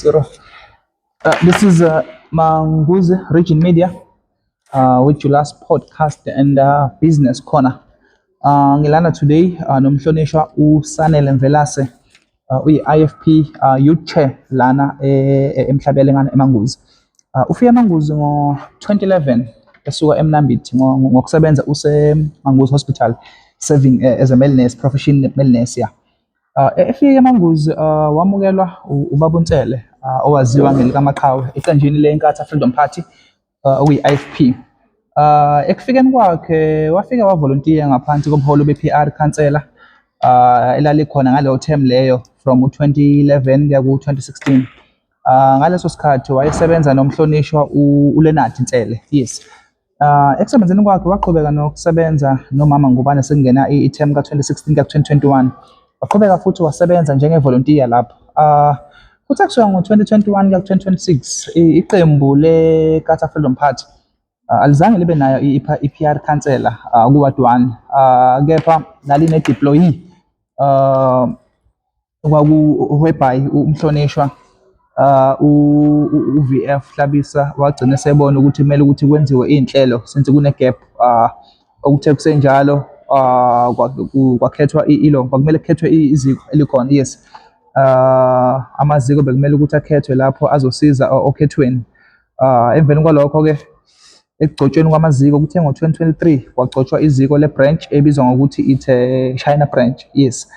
Zero. This is Manguzi Region Media with your last podcast and business corner. Ngilana today nomhlonishwa uSanele Mvelase, uyi-IFP youth chair lana eMhlabuyalingana eManguzi. Ufike eManguzi ngo-2011 esuka eMnambithi ngokusebenza use-Manguzi Hospital, serving as a male nurse, profession male nurse, yeah. Efika eManguzi wamukelwa ubaba uNsele, owaziwa ngelikaMaqhawe eqenjini leNkatha Freedom Party, okuyi-IFP. Ekufikeni kwakhe wafika wavolontiya ngaphansi kobuholi be-PR khansela elalikhona ngaleyo term leyo from u-2011 kuya ku-2016. Ngaleso sikhathi wayesebenza nomhlonishwa uLeonard Nsele. Yes. Ekusebenzeni kwakhe waqhubeka nokusebenza nomama Ngubane sekungena i-term ka-2016 kuya ku-2021. Waqhubeka futhi wasebenza njengevolontiya lapho. Kuthe kusuka ngo-2021 kuya ku-2026 iqembu le-Nkatha Freedom Party alizange libe nayo i-PR khansela ku-Ward 1, kepha laline-deployee kwaku whereby umhlonishwa u-VF Hlabisa wagcina esebona ukuthi kumele ukuthi kwenziwe iy'nhlelo since kune-gap. Okuthe kusenjalo kwakhethwa ilo kwakumele kukhethwe iziko elikhona, yes. Amaziko bekumele ukuthi akhethwe lapho azosiza okhethweni. Emveni kwalokho-ke, ekugcotshweni kwamaziko, kuthe ngo-2023 kwagcotshwa iziko le-branch ebizwa ngokuthi ithe China branch, yes.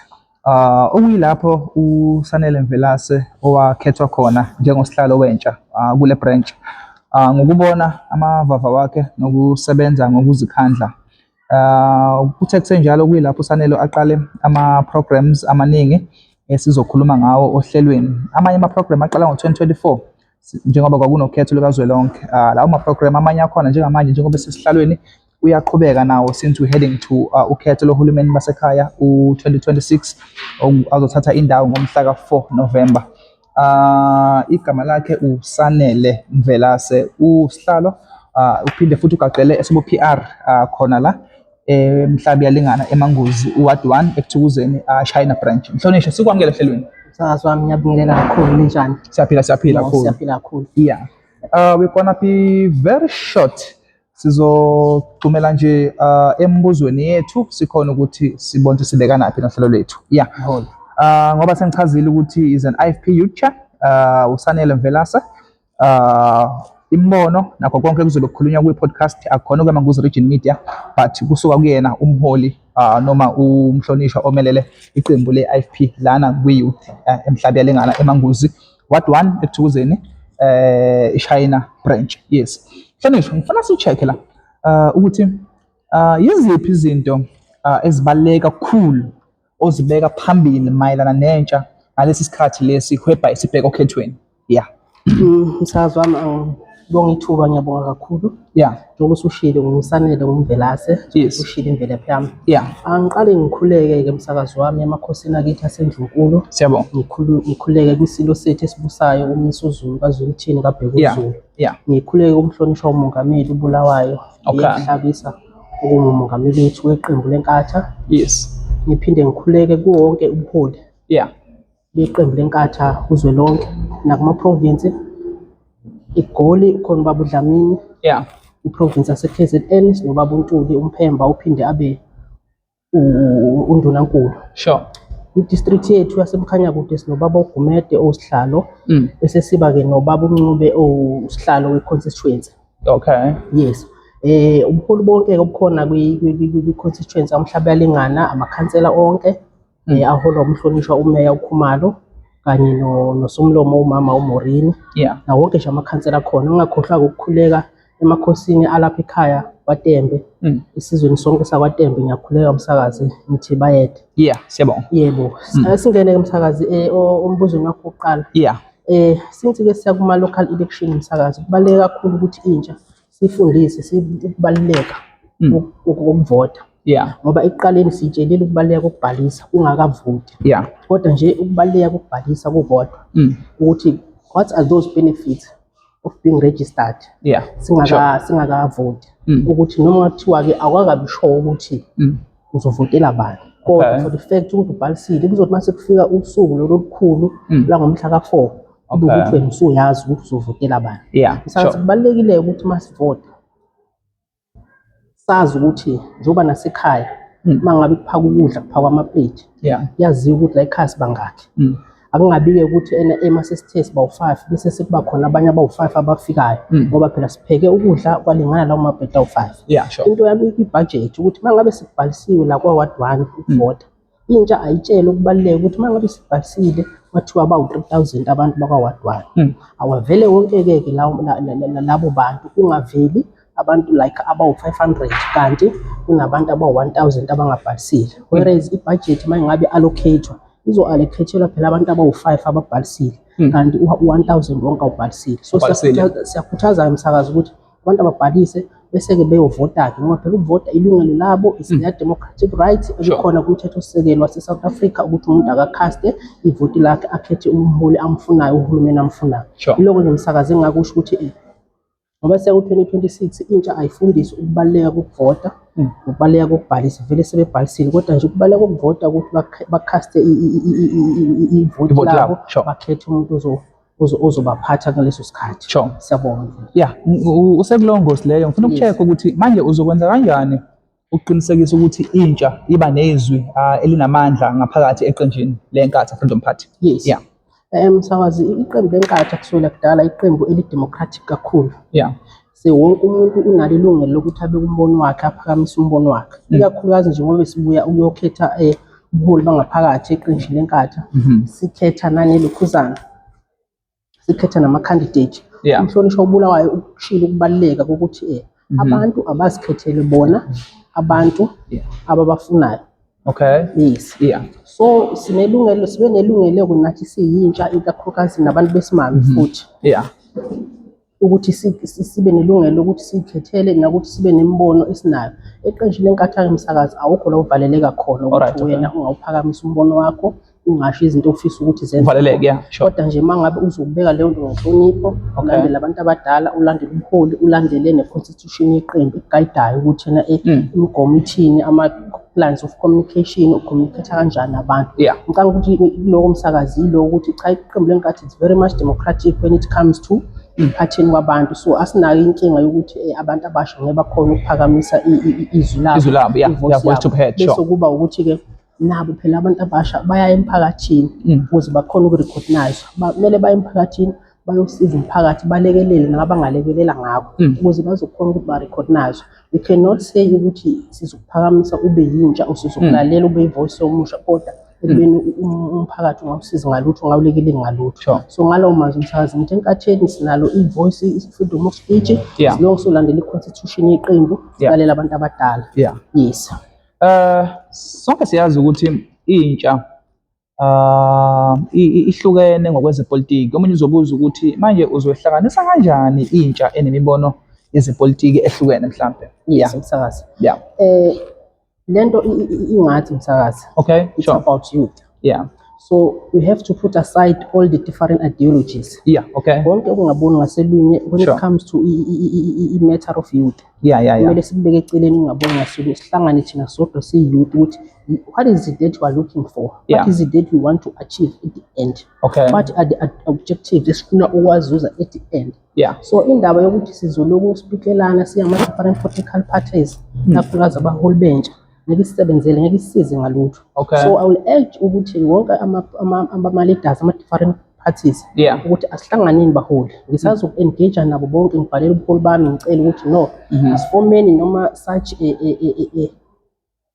Okuyilapho uSanele Mvelase owakhethwa khona njengosihlalo wentsha kule branch. Ngokubona amavava wakhe nokusebenza ngokuzikhandla. Kuthe kusenjalo kuyilapho uSanele aqale ama-programs amaningi esizokhuluma ngawo ohlelweni. Amanye ama-program aqala ngo-2024 njengoba kwakunokhetho lukazwelonke. Lawo ma-program amanye akhona njengamanje njengoba esesihlalweni uyaqhubeka nawo since we heading to ukhetho lohulumeni basekhaya u-2026 azothatha indawo ngomhla ka-4 November. Igama lakhe uSanele Mvelase, usihlalo, uphinde futhi ugaqele esibo PR khona la eMhlabuyalingana eManguzi, uWard 1, ekuthukuzeni China branch. Mhlonishwa, sikwamukele ehlelweni. Msakazi wami, ngiyabingelela kakhulu, ninjani? Siyaphila, siyaphila No, kakhulu. Siyaphila kakhulu. Yeah. We're gonna be very short. Sizogxumela nje embuzweni yethu sikhona ukuthi sibone ukuthi sibekanaphi nohlelo lwethu. Yeah. Holo. Ngoba sengichazile ukuthi is an IFP youth chair, uSanele Mvelase. Imbono nakho konke kuzobe kukhulunywa kwi-podcast akukhona kweManguzi Region Media, but kusuka kuyena umholi noma umhlonishwa omelele iqembu le-IFP lana kwi-youth eMhlabuyalingana eManguzi, Ward 1, ekuthukuzeni iShayina branch, yes. Mhlonishwa, ngifuna si-check la ukuthi yiziphi izinto ezibaluleke kakhulu ozibeka phambili mayelana nentsha ngalesi sikhathi lesi whereby sibheka okhethweni, yeah? Msakazi wami, angibonga ithuba, ngiyabonga kakhulu. Njengoba usushilo, nguSanele nguMvelase. Ushilo imvelaphi yami. Angiqale ngikhuleke-ke, msakazi wami, emakhosini akithi aseNdlunkulu. Siyabonga. Ngikhuleke kwisilo sethu esibusayo, uMisuzulu kaZwelithini kaBhekuzulu. Ngikhuleke kumhlonishwa umongameli uBulawayo Hlabisa, okungumongameli wethu weqembu leNkatha. Ngiphinde ngikhuleke kuwo wonke ubuholi beqembu leNkatha kuzwelonke nakuma-province. IGoli khona ubaba uDlamini. I-province yase-KZN sinobaba uNtuli uMphemba, uphinde abe undunankulu. Kwi-district yethu yaseMkhanyakude sinobaba uGumede owusihlalo. Bese siba-ke nobaba uNcube owusihlalo we-constituency. Yes. Ubuholi bonke obukhona kwi-constituency kaMhlabuyalingana, amakhansela onke aholwa umhlonishwa umeya uKhumalo kanye nosomlomo umama uMorini. Nawo wonke nje amakhansela akhona. Ngingakhohlwa ukukhuleka emakhosini alapha ekhaya kwaTembe. Isizweni sonke sakwaTembe ngiyakhuleka, umsakazi, ngithi bayede. Yeah, siyabonga. Yebo. Singene ke, msakazi, ombuzweni wakho wokuqala. Since ke siya kuma local election, msakazi, kubaluleke kakhulu ukuthi intsha sifundise ukubaluleka kokuvota. Ngoba ekuqaleni sitshelile ukubaluleka kokubhalisa ungakavoti. Kodwa nje ukubaluleka kokubhalisa kukodwa ukuthi what are those benefits of being registered singakavoti, ukuthi noma kuthiwa ke awukakabi sure ukuthi uzovotela bani, kodwa for the fact ukuthi ubhalisile, kuzothi mase kufika usuku lolu olukhulu langomhla ka-4 Kube ukuthi wena usuyazi ukuthi uzovotela bani. Msakazi, kubalulekile ukuthi uma sivota sazi ukuthi njengoba nasekhaya uma ngabe kuphakwa ukudla, kuphakwa ama-plate, yaziwa ukuthi la ekhaya sibangakhi. Akungabi-ke ukuthi ena ema sesithe sibawu-5 bese sekuba khona abanye abawu-5 abafikayo, ngoba phela sipheke ukudla kwalingana lawo ma-plate awu-5. Into yami i-budget ukuthi uma ngabe sibhalisiwe la kwa-ward 1 ukuvota, intsha ayitshele ukubaluleka ukuthi uma ngabe sibhalisile kwathiwa bawu-3,000 abantu bakwa-ward 1, awavele wonke-ke ke labo bantu, kungaveli abantu like abawu-500 kanti kunabantu abawu-1,000 abangabhalisile. Whereas i-budget uma ngabe allocate-wa, izo-allocate-elwa phela abantu abawu-5 ababhalisile, kanti u-1,000 wonke awubhalisile. So Ubhalisile. siyakhuthaza umsakazi ukuthi abantu ababhalise bese-ke beyovota-ke, ngoba phela ukuvota ilungelo labo, is their democratic right elikhona kumthethosisekelo wase-South Africa ukuthi umuntu aka-caste ivoti lakhe, akhethe umholi amfunayo, uhulumeni amfunayo. Iloko nje umsakazi engakusho ukuthi ngoba siya ku-2026, intsha ayifundiswe ukubaluleka kokuvota nokubaluleka kokubhalisa. Vele sebebhalisile, kodwa nje ukubaluleka kokuvota ukuthi ba-caste ivoti Ivoti labo, labo, bakhethe umuntu ozobaphatha ngaleso sikhathi. Siyabonga. Yeah, usekulowo ngosi leyo. Ngifuna uku-check ukuthi manje uzokwenza kanjani ukuqinisekisa ukuthi intsha iba nezwi elinamandla ngaphakathi eqenjini leNkatha Freedom Party. Yes. Msakazi, iqembu leNkatha kusukela kudala iqembu eli-democratic kakhulu. Se wonke umuntu unalo ilungelo lokuthi abeke umbono wakhe, aphakamise umbono wakhe. Ikakhulukazi nje ngoba sibuya ukuyokhetha ubuholi bangaphakathi eqenjini leNkatha, sikhetha nanelokhuzana, sikhetha nama-candidate. Umhlonishwa uBulawayo ukushilo ukubaluleka kokuthi abantu abazikhethele bona abantu ababafunayo. Yes. So sinelungelo, sibe nelungelo nathi siyintsha, ikakhulukazi nabantu besimame futhi, ukuthi sibe nelungelo lokuthi siyikhethele nokuthi sibe nemibono esinayo. Eqenjini leNkatha, msakazi, awukho la uvaleleka khona ukuthi wena ungawuphakamisa umbono wakho, ungasho izinto ofisa ukuthi zenze. Uvaleleke, yeah, sure. Kodwa nje uma ngabe uzokubeka leyo nto ngenhlonipho, ulandele abantu abadala, ulandele ubuholi, ulandele ne-constitution yeqembu eku-guide-ayo ukuthi yena imigomo ithini, ama-plans of communication, u-communicate kanjani nabantu. Ngicabanga ukuthi kuloko msakazi yiloko ukuthi cha, iqembu leNkatha it's very much democratic when it comes to ekuphatheni kwabantu. So asinayo inkinga yokuthi abantu abasha ngeke bakhone ukuphakamisa izwi labo, Izwi labo, yeah, i-voice yeah, voice to yabo. be heard, sure. Bese kuba ukuthi-ke nabo phela abantu abasha baya emphakathini ukuze bakhone uku-recognize. Kumele baye emphakathini bayosiza umphakathi, balekelele nabangalekelela ngakho ukuze bazokhona ukuthi ba-recognize. We cannot say ukuthi sizokuphakamisa ube yintsha, usizokulalela ube yi-voice yomusha, kodwa ekubeni umphakathi ungawusizi ngalutho, ungawulekeleli ngalutho. So ngalawo mazwi umsakazi, ngithi eNkatheni sinalo i-voice, i-freedom of speech, as long solandela i-constitution yeqembu, silalela abantu abadala. Yes. Sonke siyazi ukuthi intsha ihlukene ngokwezepolitiki. Omunye uzobuza ukuthi manje uzohlanganisa kanjani intsha enemibono yezepolitiki ehlukene mhlambe? Yes, msakazi. Lento ingathi msakazi. It's about youth. So we have to put aside all the different ideologies. Konke okungaboni ngaselunye when it comes to i-matter of youth. Kumele sikubeke eceleni ungaboni ngaselunye, sihlangane thina sodwa siyi-youth ukuthi what is it that we are looking for? What is it that we want to achieve at the end? What are the objectives esifuna ukwazuza at the end? So indaba yokuthi sizoloku sipikelana siyama different political parties, ikakhulukazi abaholi bentsha, ngeke isisebenzele, ngeke isisize ngalutho. So I will urge ukuthi wonke ama-leaders ama-different parties ukuthi asihlanganeni baholi. Ngisazoku-engage nabo bonke, ngibhalele ubuholi bami, ngicele ukuthi no, asifomeni noma such a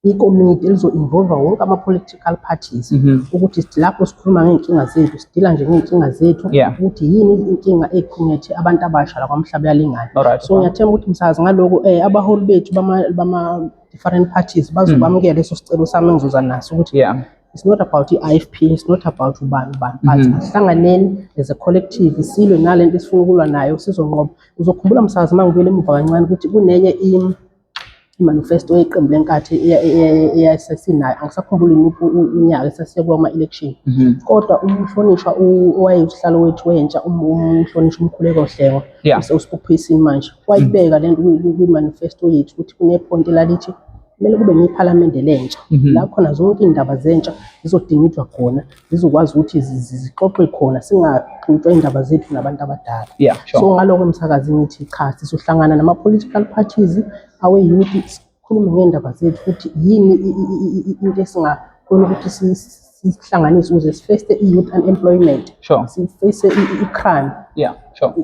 ikomiti elizo-involve wonke ama-political parties, ukuthi lapho sikhuluma ngey'nkinga zethu, sidila nje ngey'nkinga zethu, ukuthi yini inkinga ekhungethe abantu abasha la kwaMhlabuyalingana. So ngiyathemba ukuthi msakazi ngaloko abaholi bethu bama different parties bazokwamukela leso sicelo sami engizoza naso ukuthi it's not about i-IFP, it's not about ubani ubani, but asihlanganeni as a collective, silwe nalento esifuna ukulwa nayo, sizonqoba. Uzokhumbula msakazi, uma ngibuyele emuva kancane, ukuthi kunenye i-manifesto yeqembu leNkatha eyayisesinayo, angisakhumbuli imuphi unyaka esasiye kuma-election, kodwa umhlonishwa owayewusihlalo wethu wentsha, umhlonishwa uMkhuleko Hlengwa, uspokesperson manje, wayibeka lento kwi-manifesto yethu ukuthi kune-point elalithi Kumele kube nephalamende lentsha la khona zonke iy'ndaba zentsha zizodingidwa khona, zizokwazi ukuthi zixoxwe khona, singaxutshwa iy'ndaba zethu nabantu abadala. So ngaloko, msakazi, ngithi cha, sizohlangana nama-political parties awe-youth, sikhulume ngey'ndaba zethu ukuthi yini into esingakhona ukuthi sihlanganise ukuze si-face i-youth unemployment, si-face i-crime,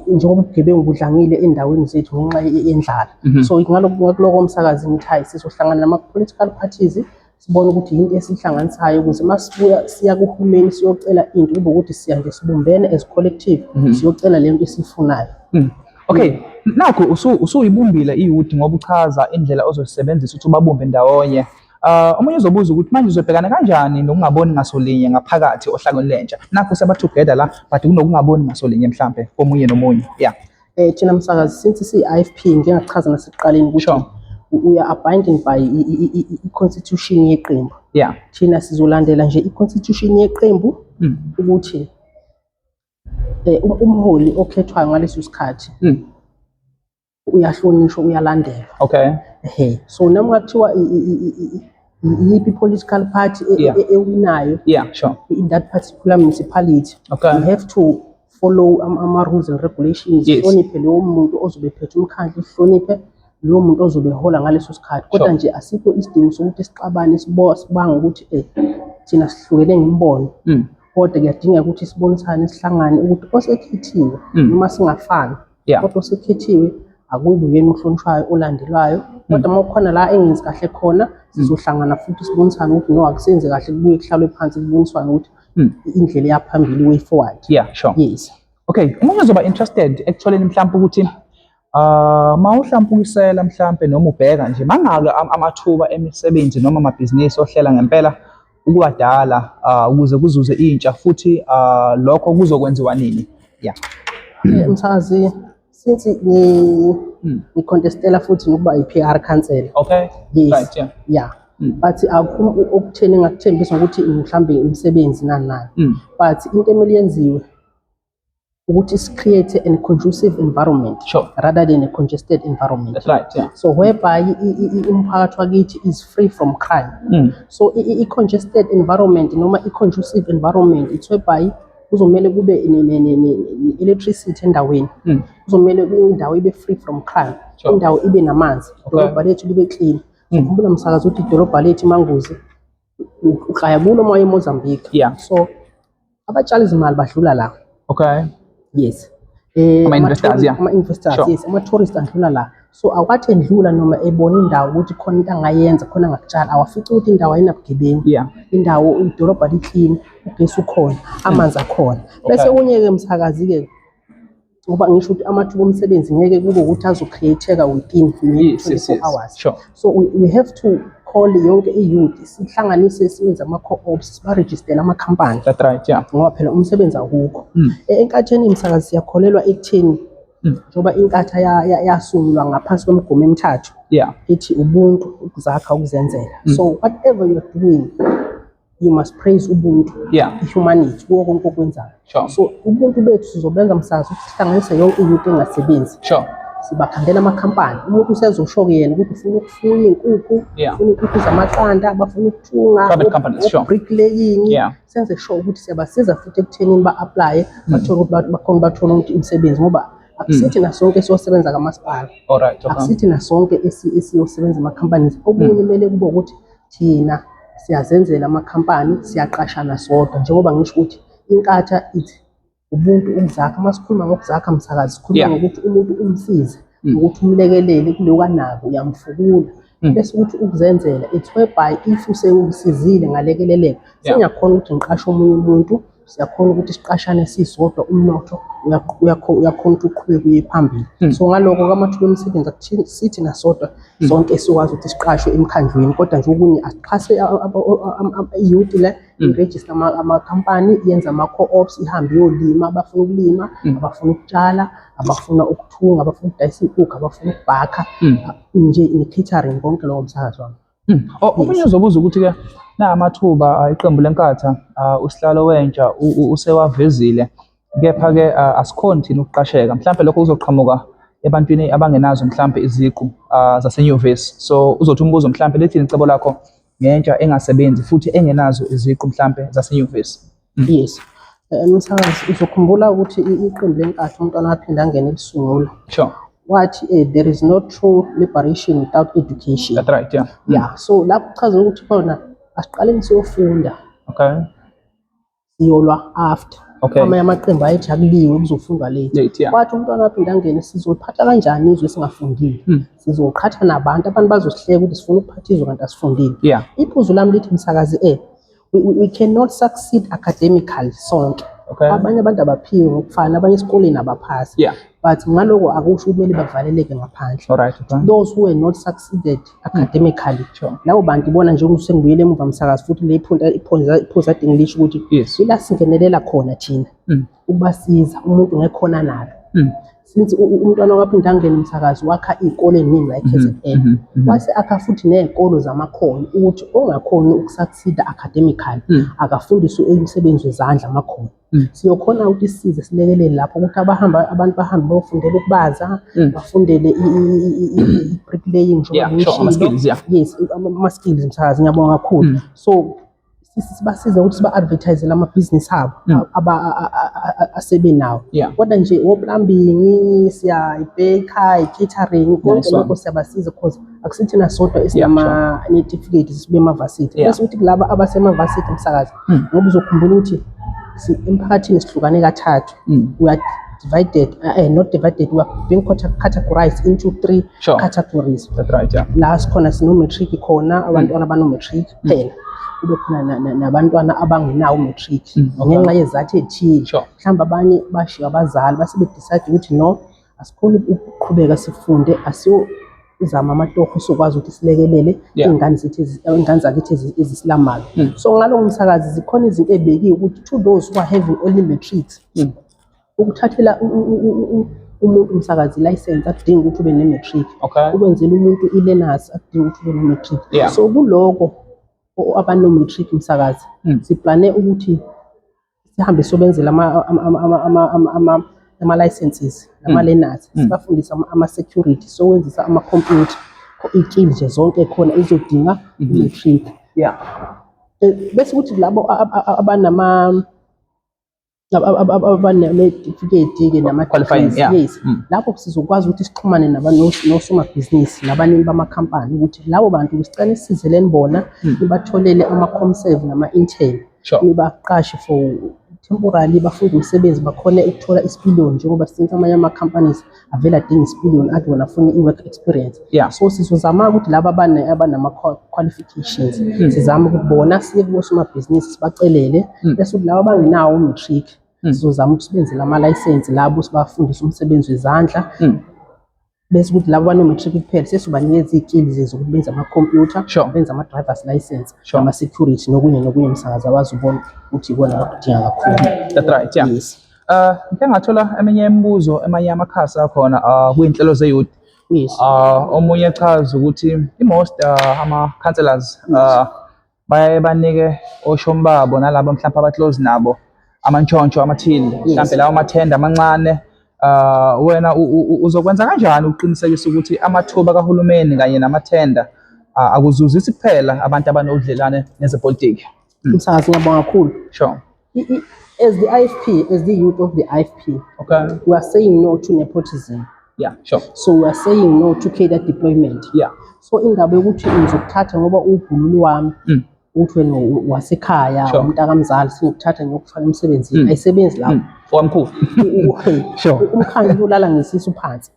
njengoba ubugebengu budlangile endaweni zethu ngenxa yendlala. So ngaloko, msakazi, ngithi hayi, sizohlangana nama-political parties, sibone ukuthi yinto esihlanganisayo ukuze uma sibuya siya kuhulumeni siyocela into, kube ukuthi siya nje sibumbene as collective, siyocela le nto esiyifunayo. Okay, nakho usuyibumbile i-youth ngoba uchaza indlela ozosebenzisa ukuthi ubabumbe ndawonye. Omunye uzobuza ukuthi manje uzobhekana kanjani nokungaboni ngasolinye ngaphakathi ohlakeni lentsha. Nakho seba together la, but kunokungaboni ngasolinye mhlambe komunye nomunye. Yeah. Thina, msakazi, since siyi-IFP, njengachaza nasekuqaleni ukuthi we are abiding by i-constitution yeqembu. Thina sizolandela nje i-constitution yeqembu ukuthi umholi okhethwayo ngaleso sikhathi uyahlonishwa, uyalandelwa. Ehe, so noma kungathiwa iyiphi i-political party ewinayo in that particular municipality, you have to follow ama-rules and regulations, hloniphe lowo muntu ozobe ephethe umkhandlu, hloniphe lowo muntu ozobe ehola ngaleso sikhathi. Kodwa nje asikho isidingo sokuthi sixabane, sibange ukuthi thina sihlukene ngemibono, kodwa kuyadingeka ukuthi sibonisane, sihlangane ukuthi osekhethiwe, noma singafani, kodwa osekhethiwe akube uyena ohlonishwayo, olandelwayo. Kodwa uma kukhona la engenzi kahle khona, sizohlangana futhi sibonisane ukuthi no, akusenze kahle, kubuye kuhlalwe phansi, kuboniswane ukuthi indlela eyaphambili, way forward. Yes. Okay, umunye uzoba interested ekutholeni mhlawumbe ukuthi mawuhlampukisela mhlambe noma ubheka nje mangaka amathuba emisebenzi noma amabhizinisi ohlela ngempela ukuwadala ukuze kuzuze intsha, futhi lokho kuzokwenziwa nini? Yeah. Msakazi, since ngi-contestela futhi nokuba i-PR councillor. Yes. Yeah. But akukho okutheni engakuthembisa ngokuthi mhlambe umsebenzi nani nani. But into emele yenziwe ukuthi si-create a conducive environment rather than a congested environment. That's right. Yeah. So whereby umphakathi wakithi is free from crime. So i-congested environment noma i-conducive environment, it's whereby kuzomele kube ne-electricity endaweni. Kuzomele indawo ibe free from crime. Indawo ibe namanzi. Idolobha lethu libe clean. Khumbula, msakazi, ukuthi idolobha lethu iManguzi uklaya kulo moya eMozambique. So abatshali izimali badlula la. Yes. Ama-investors, Ama-investors, yes, ama-tourist andlula la. So awathi endlula noma ebona indawo ukuthi khona into angayenza, khona angakutshala, awafici ukuthi indawo ayinabugebengu. Indawo, idolobha li-clean, ugesi ukhona, amanzi akhona. Bese okunye-ke, msakazi-ke, ngoba ngisho ukuthi amathuba omsebenzi ngeke kube ukuthi azo-create-eka within 24 hours. So we have to call yonke i-youth, sihlanganise, siwenze ama-co-ops, sibarejistele amakhampani. That's right. Yeah. Ngoba phela umsebenzi awukho. Enkatheni, msakazi, siyakholelwa ekutheni njengoba inkatha yasungulwa ngaphansi kwemigomo emithathu ithi ubuntu, ukuzakha, ukuzenzela. So whatever you're doing, you must praise ubuntu, i-humanity kuwo konke okwenzayo. So ubuntu bethu sizobenza, msakazi, ukuthi sihlanganise yonke i-youth engasebenzi, sibakhandela amakhampani. Umuntu usezosho-ke yena ukuthi ufuna ukufuya iy'nkukhu, ufuna iy'nkukhu zamaqanda, bafuna ukuthunga, Private companies, bricklaying. Senze sure ukuthi siyabasiza futhi ekuthenini ba-applye, bathole ukuthi bakhona, bathole ukuthi imisebenzi, ngoba akusithi nasonke esiyosebenza kamasipala. Akusithi nasonke esiyosebenza ema-companies. Okunye kumele kube ukuthi thina siyazenzela amakhampani, siyaqashana sodwa, njengoba ngisho ukuthi inkatha ithi ubuntu, ukuzakha. Uma sikhuluma ngokuzakha, msakazi, sikhuluma ngokuthi umuntu umsize, ukuthi umlekelele kuloko anako, uyamfukula. Bese ukuthi ukuzenzela, it's whereby if usewusizile ngalekeleleka, sengiyakhona ukuthi ngiqashe omunye umuntu, siyakhona ukuthi siqashane sisodwa, umnotho uyakhona ukuthi uqhubeke uye phambili. So ngaloko amathuba emisebenzi sithi nasodwa sonke sikwazi ukuthi siqashwe emkhandlwini, kodwa nje okunye asixhase i-youth le i-register amakhampani, yenze ama-co-ops, ihambe iyolima, abafuna ukulima, abafuna ukutshala, abafuna ukuthunga, abafuna ukudayisa iy'nkukhu, abafuna ukubhakha nje ne-catering, konke lokho, msakazi wami. Omunye uzobuza ukuthi-ke na amathuba iqembu leNkatha, usihlalo wentsha usewavezile, kepha-ke asikhoni thina ukuqasheka, mhlampe lokho kuzoqhamuka. Ebantwini abangenazo mhlampe iziqu zasenyuvesi. So uzothi umbuzo mhlampe, lithini icebo lakho ngentsha engasebenzi futhi engenazo iziqu mhlampe zasenyuvesi? Yes. Msakazi, uzokhumbula ukuthi iqembu leNkatha, umntwana waphinde angene elisungula. Wathi there is no true liberation without education. That's right, yeah. Yeah, so lapho kuchaza ukuthi khona asiqaleni siyofunda. Siyolwa after. Amanye amaqembu ayethi akuliwe, kuzofundwa late. Late, yeah. Wathi umntwana waphinde angene, sizophatha kanjani izwe singafundile? Sizoqhatha nabantu, abantu bazosihleka ukuthi sifuna ukuphatha izwe kanti asifundile. Iphuzu lami lithi, msakazi, we cannot succeed academically sonke. Abanye abantu abaphiwe ngokufana, abanye esikoleni abaphasi. But ngaloko akusho kumele bavaleleke ngaphandle. All right, okay. Those who were not succeeded academically. Labo bantu ibona nje ukuthi sengibuyele emuva, msakazi, futhi le iphuzu ade ngilisho ukuthi ila singenelela khona thina ukubasiza umuntu ngekhona nalo. Since umntwana waphinda angene, umsakazi, wakha iy'kole ey'ningi la e-KZN. Wase akha futhi ney'kolo zamakhono ukuthi ongakhoni ukusucceed academically akafundiswe imisebenzi wezandla, amakhono. Siyokhona ukuthi sisize, silekelele lapho ukuthi abahamba abantu bahambe bayofundela ukubaza, bafundele i-bricklaying njengoba ngishilo. Ama-skills, yeah. Yes, ama-skills, msakazi, ngiyabonga kakhulu. So sibasize ukuthi siba-advertise amabhizinisi abo asebenawo. Kodwa nje o-plumbing, siya i-baker, i-catering, konke Nice one. lokho siyabasiza because akusithina sodwa esinama-certificate sibe emavasithi. Bese kuthi kulaba abasemavasithi, msakazi, ngoba uzokhumbula ukuthi emphakathini sihlukane kathathu. We are divided, not divided, we are being categorized into three categories. That's right, yeah. La sikhona sino-matric khona, abantwana abano-matric kuphela, kube khona nabantwana abangenawo u-matric ngenxa yezathu ey'thile. Mhlawumbe abanye bashiya abazali, base bedecide ukuthi no, asikhoni ukuqhubeka sifunde, asiyozama amatoho sokwazi ukuthi silekelele iy'ngane zethu iy'ngane zakithi ezisilamayo. So ngalowo, msakazi, zikhona izinto ey'bekiwe ukuthi to those who are having only matrics, ukuthathela umuntu, umsakazi, license akudingi ukuthi ube ne-matric. Ukwenzela umuntu i-learners akudingi ukuthi ube ne-matric. So kuloko abano-matric, msakazi, siplane ukuthi sihambe sobenzela ama-licenses nama-learners, sibafundise ama-security, sokwenzisa ama-computer, iy'skill nje zonke khona ezodinga i-matric. Bese kuthi labo abanama abanetifiketi-ke Qualifying, nama-degrees, yes, lapho sizokwazi ukuthi sixhumane nosomabhizinisi nabanini bamakhampani ukuthi labo bantu sicela nisisizeleni bona, nibatholele ama-comserve nama-intern, nibaqashe for temporary, bafunde umsebenzi, bakhone ukuthola isipiliyoni, njengoba since amanye ama-companies avele adinga isipiliyoni, athi wona afune i-work experience. So sizozama ukuthi laba abanama-qualifications, sizame ukuthi bona siye kosomabhizinisi sibacelele. Bese kuthi laba abangenawo u-matric, sizozama ukuthi sibenzele ama-license labo, sibafundise umsebenzi wezandla. Bese kuthi labo abano-matric kuphela, sesibanikeza iy'skills zokuthi benze amakhompyutha, benze ama-drivers license, ama-security, nokunye nokunye, msakazi, awazi ubona ukuthi ikona abakudinga kakhulu. That's right, yeah. Yes. Ngike ngathola eminye imibuzo, emanye amakhasi akhona kuyinhlelo ze-youth. Omunye echaza ukuthi i-most ama-councillors bayaye banike oshomi babo nalabo mhlawumbe aba-close nabo amantshontsho amathile, mhlawumbe lawo mathenda amancane. Wena uzokwenza kanjani ukuqinisekisa ukuthi amathuba kahulumeni kanye namathenda akuzuzisi kuphela abantu abanobudlelwane nezepolitiki? Msakazi, ngiyabonga kakhulu. As the IFP, as the youth of the IFP, we are saying no to nepotism. So we are saying no to cadre deployment. So indaba yokuthi ngizokuthatha ngoba ubhululu wami, ukuthi wena wasekhaya, umntakamzali, singikuthatha ngiyokufaka emsebenzini, ayisebenzi lapho. Owamkhulu. Umkhandlu ulala ngesisu phansi.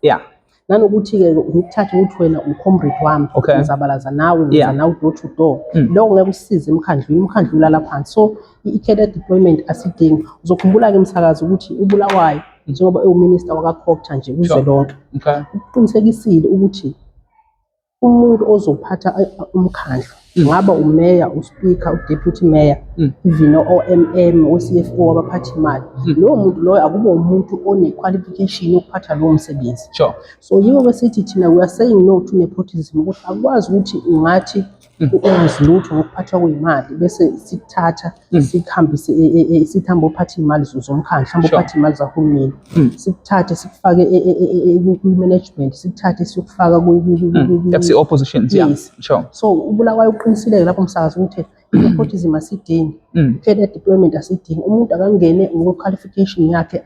Nanokuthi-ke ngikuthathe ukuthi wena ucomrade wami, ngizabalaza nawe, ngiza nawe door to door, lokho ngeke usisize emkhandlwini, umkhandlu ulala phansi. So i-cadre deployment asidingi. Uzokhumbula-ke, msakazi, ukuthi uBulawayo, njengoba ewuminister wakaCogta nje kuzwelonke, uqinisekisile ukuthi umuntu ozophatha umkhandlu Ngaba umeya, uspeaker, udeputy mayor, even o-MM, o-CFO, abaphathi imali, lowo muntu loyo akube umuntu one-qualification yokuphatha lowo msebenzi. So yiko besithi thina we are saying no to nepotism, ukuthi akwazi ukuthi ungathi ungazi lutho ngokuphathwa kwey'mali bese sikuthatha sikuhambise sithi hamba uphathe iy'mali zomkhandlu, hamba uphathe iy'mali zahulumeni, sikuthathe sikufake kwi-management, sikuthathe siyokufaka That's the oppositions, yeah. Yes. So uBulawayo uqinisile lapho, umsakazi, ukuthi nepotism asidingi, cadre deployment asidingi. Umuntu akangene ngokwe-qualification yakhe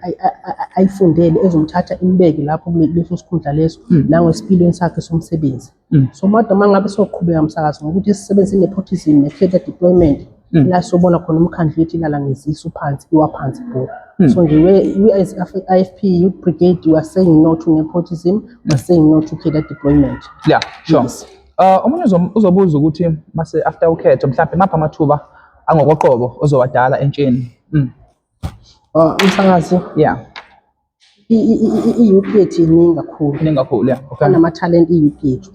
ayifundele ezomthatha imbeke lapho kuleso sikhundla leso nangesipilweni sakhe somsebenzi. So made uma ngabe soqhubeka, msakazi, ngokuthi sisebenzise i-nepotism ne-cadre deployment, la sobona khona umkhandlu wethu ilala ngezisu phansi, iwa phansi ibhola. So nje we as IFP Youth Brigade, we are saying no to nepotism, we are saying no to cadre deployment. Yeah, sure. Yes. Omunye uzobuza ukuthi mase after ukhetho mhlawumbe mapha amathuba angokoqobo ozowadala entsheni. Umsakazi, i-youth yethu iningi kakhulu. Iningi kakhulu, yeah. Banama-talent i-youth yethu.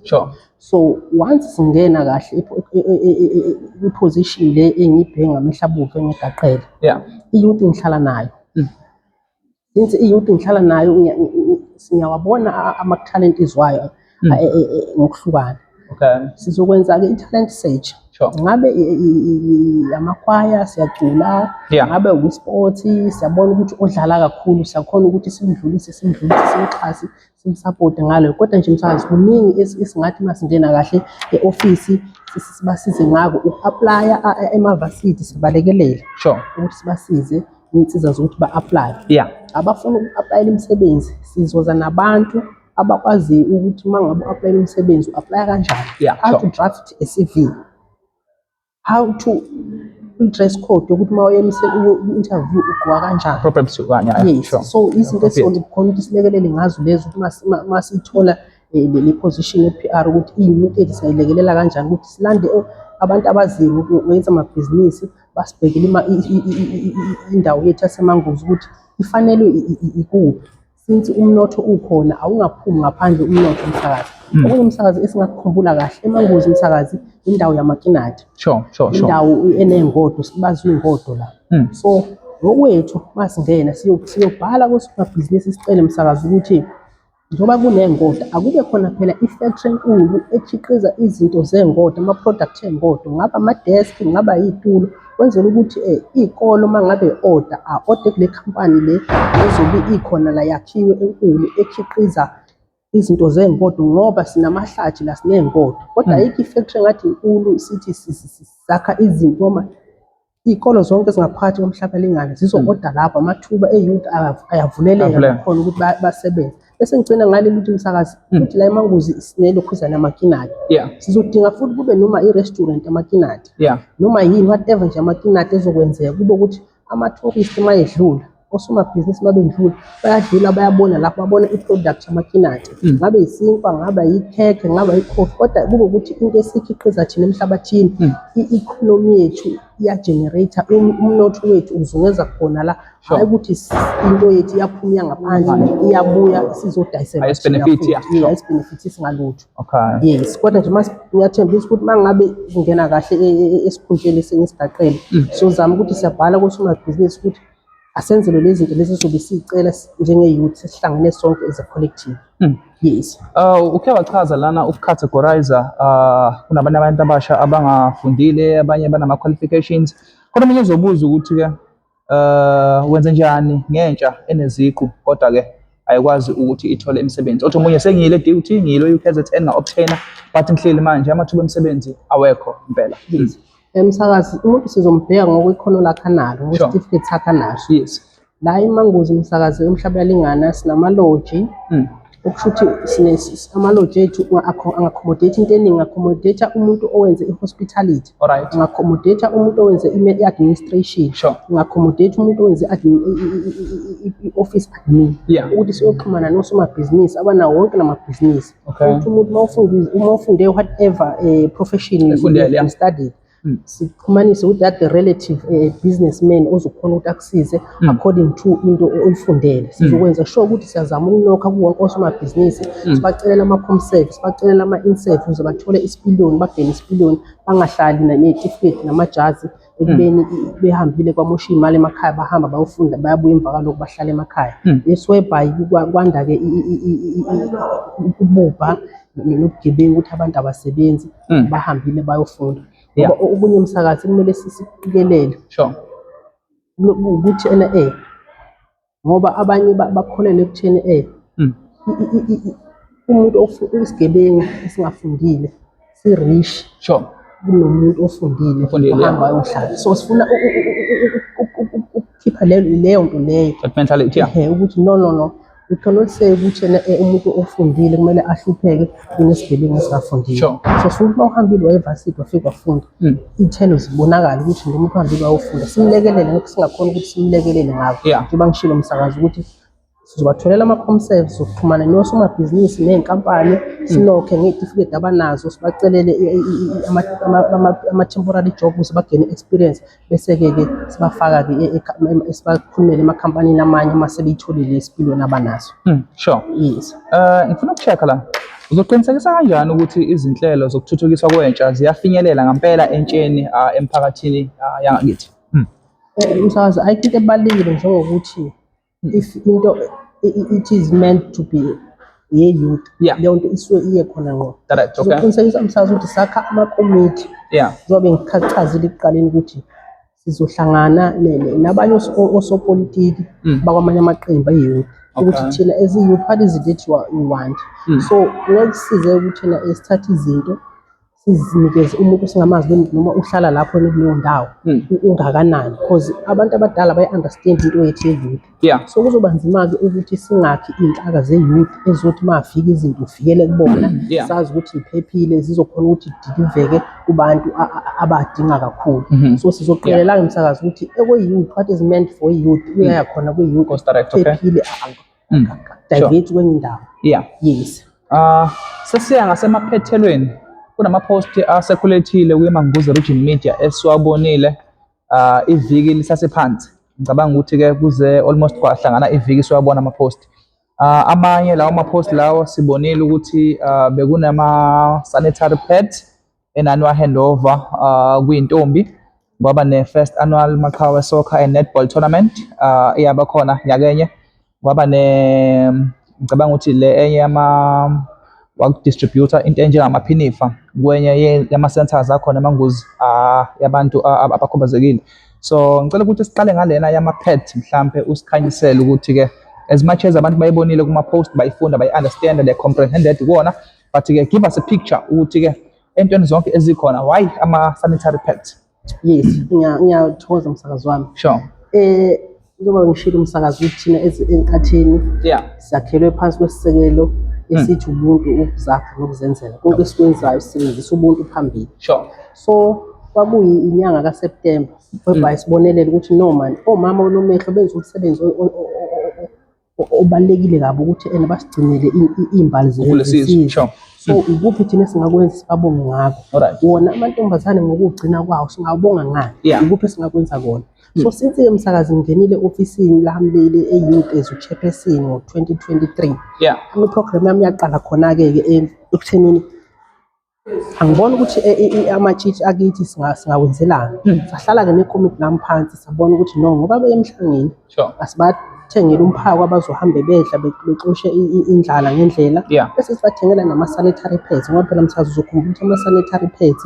So once singena kahle i-position le engiyibheke ngamehlo abomvu engigaqele, i-youth ngihlala nayo. Since i-youth ngihlala nayo, ngiyawabona ama-talent wayo ngokuhlukana. Sizokwenza-ke i-talent search. Ngabe amakhwaya siyacula, ngabe ukwi-sport, siyabona ukuthi odlala kakhulu siyakhona ukuthi simdlulise, simdlulise, simxhase, simsapote ngalo. Kodwa nje, msakazi, kuningi esingathi masingena kahle e-ofisi sibasize ngako uku-applya emavasithi, sibalekelele ukuthi sibasize iy'nsiza zokuthi ba-applye. Abafuna uku-applyela imisebenzi, sizoza nabantu abakwaziyo ukuthi uma ngabe u-applyela umsebenzi u-applya kanjani, how to draft a CV, how to i-dress code yokuthi uma uya ku-interview ugqoka kanjani. Appropriate suit, right? Yes. So izinto esizokhona ukuthi silekelele ngazo lezo ukuthi uma siyithola le position ye-PR, ukuthi i-youth yethu singayilekelela kanjani ukuthi silande abantu abaziyo ukwenza amabhizinisi, basibhekele indawo yethu yaseManguzi ukuthi ifanelwe ikuphi, since umnotho ukhona, awungaphumi ngaphandle umnotho, umsakazi. Okunye, umsakazi, esingakukhumbula kahle eManguzi, umsakazi, indawo yamakinati, Sure, sure, sure. indawo eney'ngodo, sibazi iy'ngodo la. So ngokwethu masingena siyobhala kosomabhizinisi sicele, msakazi, ukuthi njengoba kuney'ngodo akube khona phela i-factory enkulu ekhiqiza izinto zey'ngodo, ama-product ey'ngodo, kungaba ama-desk, kungaba iy'tulo, kwenzela ukuthi iy'kolo uma ngabe i-order, a-order kule khampani le ezobe ikhona la, yakhiwe enkulu ekhiqiza izinto zey'ngodo, ngoba sinamahlathi la, siney'ngodo, kodwa ayikho i-factory engathi inkulu sithi sakha izinto noma iy'kolo zonke ezingaphakathi koMhlabuyalingana zizo-order lapho. Amathuba e-youth ayavuleleka Ayavuleka. nakhona ukuthi basebenze. Bese ngigcina ngaleli ukuthi, msakazi, futhi la eManguzi sinelokhuzana amakinati. Sizodinga futhi kube noma i-restaurant amakinati, noma yini, whatever nje amakinati ezokwenzeka, kube ukuthi ama-tourist uma edlula, osomabhizinisi uma bendlula, bayadlula bayabona lapho, babona i-product yamakinati, ngabe isinkwa, ngabe yikhekhe, ngabe yikhofi, kodwa kube ukuthi into esikhiqiza thina emhlabathini, i-economy yethu iya-generate, umnotho wethu uzungeza khona la. Hhayi ukuthi into yethu iyaphuma iya ngaphandle, iyabuya sizodayiselwa thina Ayisi-benefit, futhi. Yeah, ayisi-benefit singalutho. Yes, kodwa nje ngiyathembisa ukuthi uma ngabe kungena kahle esikhundleni esengisigaqele, sizozama ukuthi siyabhala kosomabhizinisi ukuthi asenzelwe lezi zinto lezi ezobe siyicela njenge-youth sesihlangene sonke as a collective. Yes. Uke wachaza lana ukucategorize, kunabanye abantu abasha abangafundile, abanye banama qualifications. Khona omunye uzobuza ukuthi ke wenze njani ngentsha eneziqu kodwa ke ayikwazi ukuthi ithole imisebenzi. Othi omunye sengiyile DUT, ngiyile UKZN, nga-obtain, but ngihleli manje amathuba emisebenzi awekho impela. Yes. Emsakazi, umuntu sizombheka ngokwekhono lakhe analo, ngokwesitifiketi sakhe anaso. La eManguzi, umsakazi, eMhlabuyalingana sinamaloji, okusho ukuthi amaloji ethu anga-accommodate into eningi, accommodate umuntu owenze i-hospitality, anga-accommodate umuntu owenze i-administration, anga-accommodate umuntu owenze i-office admin, ukuthi siyoxhumana nosomabhizinisi abanawo wonke lamabhizinisi. Ukuthi umuntu uma ufunde, uma ufunde whatever profession Efundele, you studied, Sixhumanise with that the relative businessman ozokhona ukuthi akusize according to into oyifundele. Sizokwenza sure ukuthi siyazama ukunokha kuwo wonke osomabhizinisi, sibacelela ama-comserve, sibacelela ama-inserve ukuze bathole isipiliyoni, bagene isipiliyoni, bangahlali ney'tifiketi namajazi ekubeni behambile kwamosha iy'mali emakhaya, bahamba bayofunda, bayabuya emva kwalokho bahlala emakhaya. Yes, whereby kwanda-ke ububha nobugebengu ukuthi abantu abasebenzi, bahambile bayofunda. Ngoba okunye, umsakazi, kumele sikuqikelele ukuthi ena ngoba abanye bakholelwa ekutheni umuntu isigebengu esingafundile si-rich kunomuntu ofundile Ofundile, yeah. ohamba ayohlala. So sifuna ukukhipha leyo nto leyo. That mentality, yeah. Ehhe, ukuthi no, no, no, we cannot say ukuthi ena umuntu ofundile kumele ahlupheke kunesigebengu esingafundile. So sifuna ukuthi uma uhambile waye-varsity, wafika wafunda, iy'thelo zibonakale ukuthi lo muntu uhambile wayofunda, simlekelele ngakho singakhona ukuthi simlekelele ngakho. Njengoba ngishilo, umsakazi, ukuthi sizobatholela ama-comserve, sizoxhumana nosomabhizinisi ney'nkampani, sinokhe ngey'tifiketi abanazo, sibacelele ama-temporary job ukuze bagene experience, bese-ke ke sibafaka-ke sibakhulumele emakhampanini amanye uma sebeyitholile isipiliyoni abanaso. Yes. Ngifuna uku-check-a la. Uzoqinisekisa kanjani ukuthi izinhlelo zokuthuthukiswa kwentsha ziyafinyelela ngampela entsheni emphakathini yangakithi? Umsakazi, ayikho into ebalulekile njengokuthi if into it is meant to be ye-youth, leyo nto isuke iye khona ngqo. Correct, okay. Sizoqinisekisa, umsakazi, ukuthi sakha amakomiti njengoba bengichazile ekuqaleni ukuthi sizohlangana nabanye osopolitiki bakwamanye amaqembu e-youth ukuthi thina as i-youth, what is it that you want? So ngeke kusize ukuthi thina sithathe izinto sizinikeze umuntu esingamazi noma uhlala lapho kuleyo ndawo ungakanani, because abantu abadala bayi-understand into yethu ye-youth. So kuzoba nzima-ke ukuthi singakhi iy'nhlaka ze-youth ezizothi uma fika izinto ufikele kubona, sazi ukuthi iphephile, zizokhona ukuthi deliver-ke kubantu abadinga kakhulu. So sizoqikelela-ke, msakazi, ukuthi ekwe-youth, what is meant for i-youth uyaya khona kwi-youth. Course direct, okay. Phephile, divert kwenye indawo. Yes. Sesiya ngasemaphethelweni, kunama-post a-circulate-ile kwi-Manguzi Region Media esiwabonile iviki lisasephansi. Ngicabanga ukuthi-ke kuze almost kwahlangana iviki siwabona ama-post. Amanye lawo ma-post lawo sibonile ukuthi bekunama sanitary pads enaniwa handover kwintombi, kwaba ne-first annual Maqhawe Soccer and Netball Tournament iyaba khona nyakenye, kwaba ne ngicabanga ukuthi le enye yama waku-distribute-a into enjengamaphinifa kwenye yama-centers akhona eManguzi yabantu abakhubazekile. So ngicela ukuthi siqale ngalena yama-pad, mhlampe usikhanyisele ukuthi-ke as much as abantu bayibonile kuma-post, bayifunda, bayi-understand, they comprehended kuwona, but-ke give us a picture ukuthi-ke entweni zonke ezikhona, why ama-sanitary pads? Yes, ngiyathokoza, msakazi wami. Njengoba ngishilo, umsakazi, ukuthi thina enkathini sakhelwe phansi kwesisekelo esithi ubuntu, ukuzakha nokuzenzela. Konke esikwenzayo sisebenzisa ubuntu phambili. So kwakuyi inyanga kaSeptember whereby sibonelela ukuthi no man, omama onomehlo benza umsebenzi obalulekile kabi ukuthi ena basigcinele iy'mbali Kulesizwe, zesizwe. So ikuphi thina esingakwenza sibabonge ngakho? Wona amantombazane ngokugcina kwawo singawubonga ngani? Ikuphi esingakwenza kona? So since-ke, msakazi, ngingenile e-ofisini lami leli e-youth as u-chairperson ngo-2023, i-program yami yaqala khona-ke ke ekuthenini angibona ukuthi amatshitshi akithi singawenzelani. Sahlala-ke nekomiti lami phansi, sabona ukuthi no, ngoba beye emhlangeni, asibathengele umphako abazohambe bedla bexoshe indlala ngendlela, bese sibathengela nama-sanitary pads, ngoba phela, msakazi, uzokhumbula ukuthi ama-sanitary pads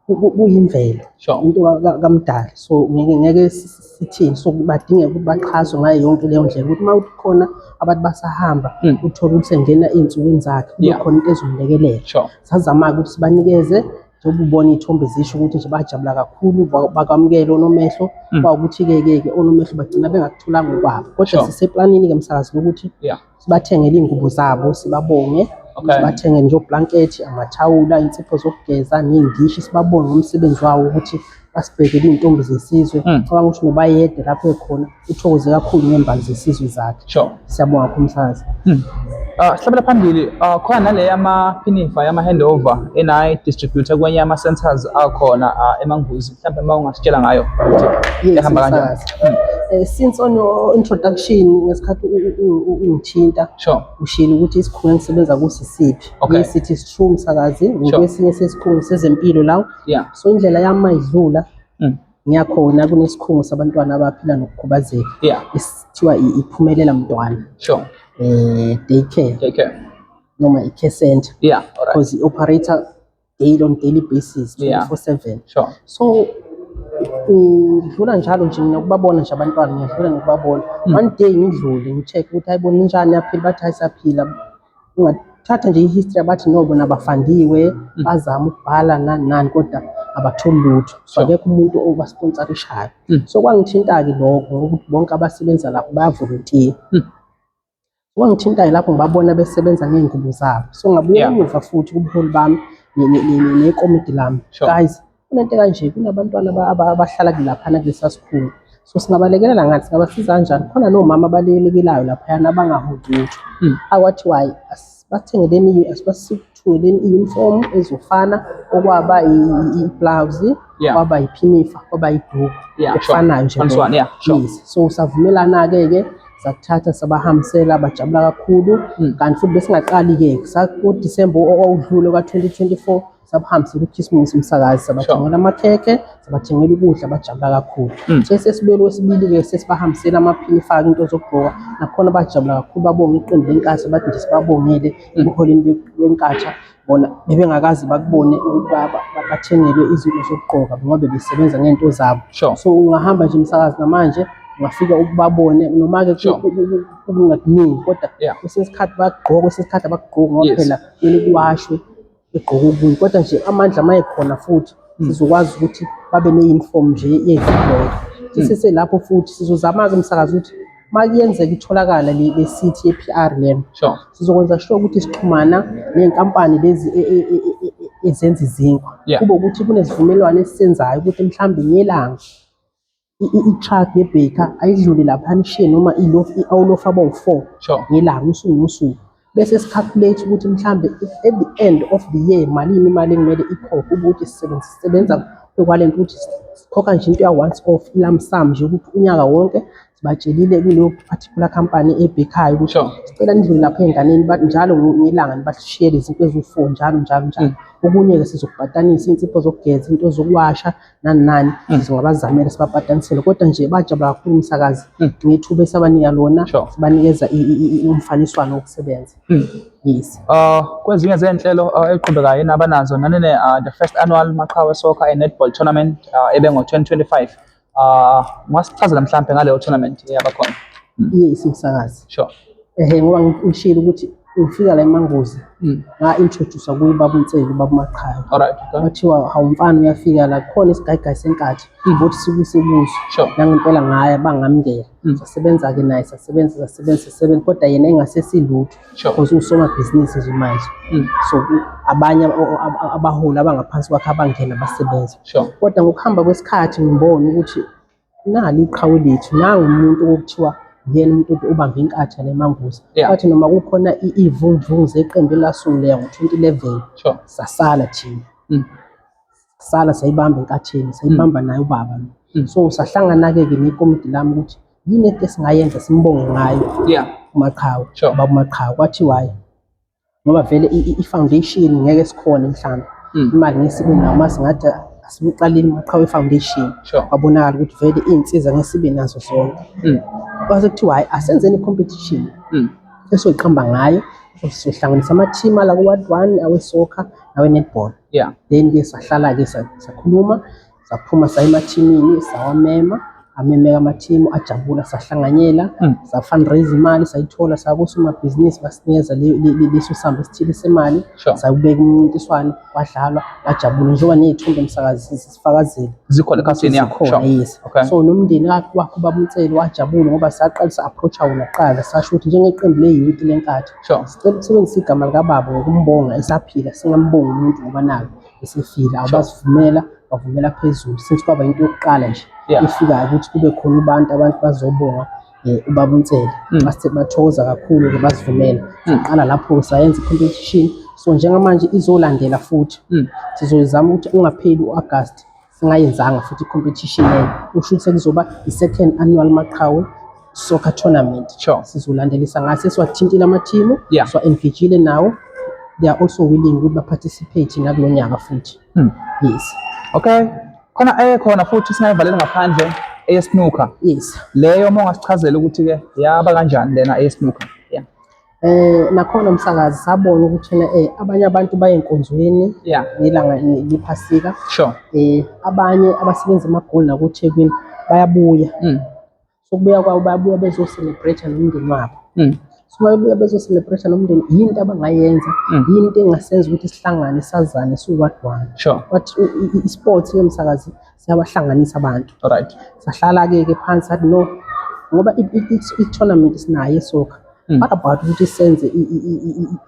kuyimvelo, into kamdali, so ngeke sithini, so badingeka ukuthi baxhaswe ngayo yonke leyo ndlela ukuthi uma kukhona abantu basahamba, uthole ukuthi sengena ey'nsukwini zakhe, kube khona into ezomlekelela. Sazama-ke ukuthi sibanikeze njengoba ubona iy'thombe zisho ukuthi nje bajabula kakhulu, bakwamukela onomehlo. Kwawukuthi-ke ke ke onomehlo bagcina bengakutholanga okwabo, kodwa siseplanini-ke, msakazi, lokuthi sibathengele iy'ngubo zabo, sibabonge. Sibathengele nje oblankethi, amathawula, insipho zokugeza ney'ndishi, sibabonge ngomsebenzi wawo ukuthi Basibhekele iy'ntombi zesizwe. Cabanga ukuthi noBayede lapho ekhona uthokoze kakhulu ngey'mbali zesizwe zakhe. Siyabonga kakhulu msakazi. Sihlabela phambili, khona nale yamaphinifa yama-handover enayi-distributor kwenye ama-centers akhona eManguzi, mhlawumbe uma ungasitshela ngayo ukuthi Yes, ihamba kanjani. Msakazi. Since on your introduction ngesikhathi ungithinta, ushilo ukuthi isikhungo engisebenza kuso isiphi. Yes, it is true msakazi, ngikwesinye sesikhungo sezempilo la. So indlela yami mayidlula ngiyakhona kunesikhungo sabantwana abaphila nokukhubazeka esithiwa iPhumelela Mntwana. Daycare. Daycare. Noma i-care center. Yeah, all right. Because i-operator daily on daily basis, 24/7. So ngidlula njalo nje ngiyakubabona nje abantwana, ngiyadlula ngikubabona. One day ngidlule ngi-check ukuthi hayibo ninjani, yaphila, bathi hayi siyaphila. Ungathatha nje i-history abathi no bona abafandiwe, bazama ukubhala nani nani kodwa abatholi lutho. So akekho umuntu obasponsorishayo. So kwangithinta-ke lokho ngokuthi bonke abasebenza lapho bayavolontiya. Kwangithinta-ke lapho ngibabona besebenza ngey'ngubo zabo. So ngabuya emuva futhi kubuholi bami nekomidi lami. Guys, kunento kanje, kunabantwana abahlala laphana kulesa sikhungo. So singabalekelela ngathi, singabasiza kanjani? Khona nomama abalekelayo laphayana abangaholi lutho. Akwathiwa hayi, asibasithengeleni, asibasithungeleni i-uniform ezofana, okwaba i-blouse, kwaba iphinifa, kwaba iduku. Okufanayo nje Faniswano, lokho. yeah, sure. Yes. So savumelana-ke ke, sakuthatha sabahambisela, bajabula kakhulu. Kanti futhi besingaqali-ke, kuDisemba owawudlule ka-2024, sabuhambisela uKhisimusi umsakazi, sabathengela amakhekhe, sabathengela ukudla, bajabula kakhulu. So sesibuyele kwesibili-ke, sesibahambisela amaphinifa, into zokugqoka, nakhona bajabula kakhulu, babonga iqembu leNkatha, bathi nje sibabongele ebuholeni beNkatha. Bona bebengakaze bakubone ukuthi bathengelwe izinto zokugqoka ngoba bebesebenza ngento zabo. So ungahamba nje umsakazi namanje ungafika ukubabone noma-ke kungakuningi, kodwa kwesinye isikhathi bayakugqoka, kwesinye isikhathi abakugqoki ngoba phela kumele kuwashwe, begqoke okunye. Kodwa nje amandla mayekhona futhi sizokwazi ukuthi babe ne-uniform nje yethu lonke. Siseselapho futhi sizozama-ke umsakazi ukuthi uma kuyenzeka itholakala le city ye-PR lena, sizokwenza sure ukuthi sixhumana ney'nkampani lezi ezenza izinkwa. Kube ukuthi kunesivumelwano esisenzayo ukuthi mhlawumbe ngelanga i-truck ye-baker ayidlule laphana ishiye noma i-awulofu abawu-4 ngelanga, usuku nosuku. Bese si-calculate ukuthi mhlambe at the end of the year malini imali ekumele ikhokhwe, ukuthi sisebenza kwalento ukuthi sikhokha nje into ya once off lump sum nje ukuthi unyaka wonke sibatshelile kuleyo particular company ebhekhayo ukuthi sicela nidlule lapha ey'nganeni njalo ngelanga nibashiyele izinto eziwu-4 njalo njalo njalo. Okunye-ke sizokubhatanisa iy'nsipho zokugeza, into zokuwasha nani nani, sizongabazamela sibabhatanisele. Kodwa nje bajabula kakhulu umsakazi ngethuba esabanika lona, sibanikeza umfaniswano wokusebenza. Yes. Kwezinye zezinhlelo eziqhubekayo enabanazo nanene the first annual Maqhawe Soccer and Netball Tournament ebengo-2025. Ungasichazela mhlampe ngaleyo tournament eyabakhona? Yes, umsakazi. Ngoba ngishilo ukuthi ngifika la eManguzi, nga-introduce kuye ubaba uNsele, ubaba uMaqhawe. All right, okay. Kwathiwa hawu mfana uyafika la, khona isigayigayi senkathi, ukuthi sikuse kuso. Nangempela ngaya bangamukela. Sasebenza-ke naye, sasebenza, sasebenza, sasebenza, kodwa yena engasesilutho. Because usomabhizinisi nje manje. So abanye abaholi abangaphansi kwakhe abangena basebenza. Kodwa ngokuhamba kwesikhathi ngibona ukuthi nali iqhawe lethu, nangu umuntu okuthiwa uyena umuntu obambe inkatha le Manguzi. Kwathi noma kukhona iy'vunguvungu zeqembu elasunguleka ngo-2011, sasala thina. Sala sayibamba enkatheni, sayibamba naye ubaba lo. So sahlangana-ke ke nekomidi lami ukuthi yini into esingayenza simbonge ngayo uMaqhawe, ubaba uMaqhawe. Kwathiwa hhayi, ngoba vele i-foundation ngeke sikhone mhlawumbe. Imali ngeke sibe nayo, uma singathi asibuqaleni uMaqhawe Foundation. Kwabonakala ukuthi vele iy'nsiza ngeke sibe nazo zonke. Kwase kuthiwa hhayi, asenzeni i-competition esoyiqamba ngayo, sizohlanganisa ama-team ala ku-ward 1, awe-soccer nawe-netball. Then-ke sahlala-ke sakhuluma, saphuma saya emathimini, sawamema, amemeka amathimu, ajabula, sahlanganyela, sa-fundraise imali, sayithola, saya kosomabhizinisi, basinikeza leso samba esithile semali, sayubeka umncintiswano, wadlalwa, wajabula. Njengoba ney'thombe msakazi sifakazile. Zikhona ekhasini, yeah. Zikhona, yes. So nomndeni wakhe ubaba uNsele wajabula ngoba saqala sa-approach-a wona kuqala, sasho ukuthi njengeqembu le-youth lenkathi, sicela ukusebenzisa igama likababa ngokumbonga esaphila, singambongi umuntu ngoba naku esefile. Abasivumela, Bavumela phezulu since kwaba into yokuqala nje efikayo ukuthi kube khona abantu bazobonga ubaba uNsele. Base bathokoza kakhulu-ke, basivumela. Saqala lapho sayenza i-competition. So njengamanje izolandela futhi. Sizozama ukuthi ungapheli u-August singayenzanga futhi i-competition leyo. Kusho ukuthi sekuzoba i-second annual Maqhawe soccer tournament. Sizolandelisa ngaso, sesiwathintile amathimu, siwa-engage-ile nawo. They are also willing ukuthi ba-participate nakulo nyaka futhi. Yes. Okay. Khona ekhona futhi singayivalela ngaphandle eye-snooker. Yes. Leyo uma ungasichazela ukuthi ke yaba kanjani lena eye-snooker. Yeah. Nakhona umsakazi sabona ukuthi abanye abantu baye enkonzweni ngelanga lePhasika. Abanye abasebenza emaGoli nakuThekwini bayabuya. So kubuya kwabo bayabuya bezo-celebrate nomndeni wabo. So bayabuya bezo-celebrate nomndeni, yinto abangayenza, yinto engasenza ukuthi sihlangane, sazane siwu-ward one. But i-sports ke, msakazi, siyabahlanganisa abantu. Sahlala-ke ke phansi, sathi no, ngoba i-tournament sinayo e-soccer. What about ukuthi senze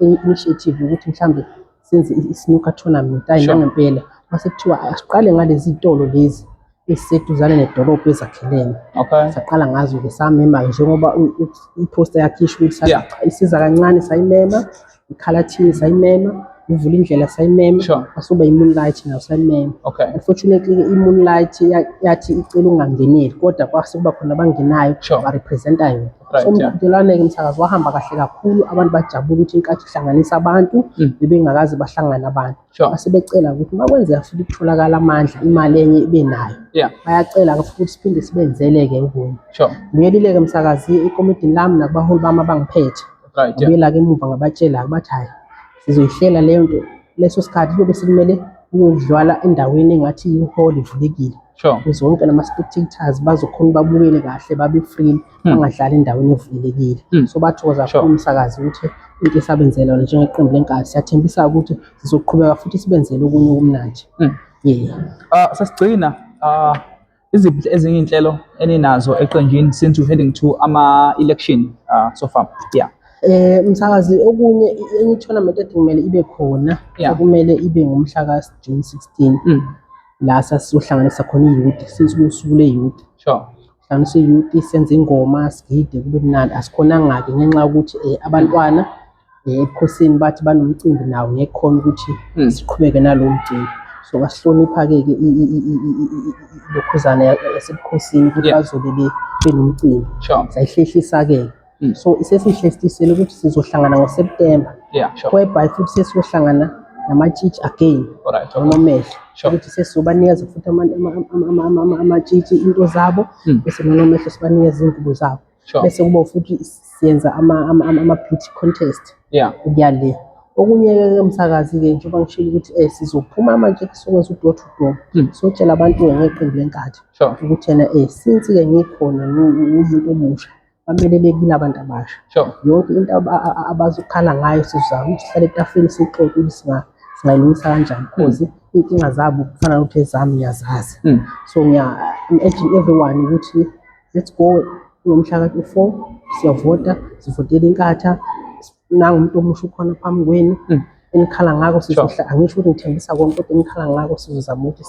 i-initiative ukuthi mhlambe senze i-snooker tournament? Hayi, nangempela mase kuthiwa asiqale ngalezi zitolo lezi eziseduzane nedolobha ezakhelene. Saqala ngazo-ke, samema njengoba i-poster yakhishwa ukuthi isiza kancane, sayimema iKhalathini, sayimema ivula indlela, sayimema kwasuba i-Moonlight nayo sayimema. Unfortunately-ke i-Moonlight yathi icela ukungangeneli, kodwa kwase kuba khona abangenayo ba-represent-a yona. So umqhudelwane-ke, msakazi, wahamba kahle kakhulu, abantu bajabula ukuthi inkathi ihlanganisa abantu bebengakaze bahlangane abantu. Base becela ukuthi uma kwenzeka futhi kutholakala amandla, imali enye ibe nayo, bayacela-ke futhi siphinde sibenzele-ke okunye. Ngibuyelile-ke, msakazi, ekomidini lami nakubaholi bami abangiphethe. Ngabuyela-ke emuva, ngabatshela-ke, bathi hhayi, sizoyihlela leyo nto. Leso sikhathi kuyobe sekumele kuyodlala endaweni engathi i-hall ivulekile ukuze wonke nama-spectators bazokhona babukele kahle, babe free, bangadlali endaweni evulelekile. So bathokoza kakhulu, umsakazi, ukuthi into esabenzela yona njengeqembu leNkatha, siyathembisa ukuthi sizoqhubeka futhi sibenzele okunye okumnandi. Yeah. Sesigcina, iziphi ezinye iy'nhlelo eninazo eqenjini since we're heading to ama-election so far? Yeah. Msakazi, okunye, enye tournament ethi kumele ibe khona, okumele ibe ngomhla ka June 16, la sasizohlanganisa khona i-youth since kuwusuku le-youth. Hlanganisa i-youth, senze ingoma, sigide, kube mnandi. Asikhonanga-ke ngenxa yokuthi abantwana ebukhosini bathi banomcimbi nawo, ngeke khona ukuthi siqhubeke nalowo mcimbi. So basihlonipha-ke ke lokhuzana yasebukhosini ukuthi bazobe benomcimbi. Sayihlehlisa-ke. So sesihlehlisele ukuthi sizohlangana ngoSeptember, whereby futhi sesiyohlangana namatshitshi again, nonomehlo, ukuthi sesizobanikeza futhi amatshitshi into zabo, bese nonomehlo sibanikeza iy'ngubo zabo, bese kuba futhi siyenza ama-beauty contest ukuya le. Okunye-ke, msakazi-ke, njengoba ngishilo ukuthi sizophuma manje, sokwenza u-door to door, sotshela abantu ngeqembu leNkatha ukuthi yena since-ke ngikhona ngumuntu omusha, bamelelekile abantu abasha. Yonke into abazokhala ngayo, sizozama ukuthi sihlale etafuleni, siyixoxe ukuthi singayilungisa kanjani, cause iy'nkinga zabo kufana nokuthi ezami ngiyazazi. So I'm urging everyone ukuthi let's go ngomhla ka-4, siyavota, sivotela iNkatha. Nangu umuntu omusha ukhona phambi kwenu. Enikhala ngako sizohla, angisho ukuthi ngithembisa konke, kodwa enikhala ngako sizozama ukuthi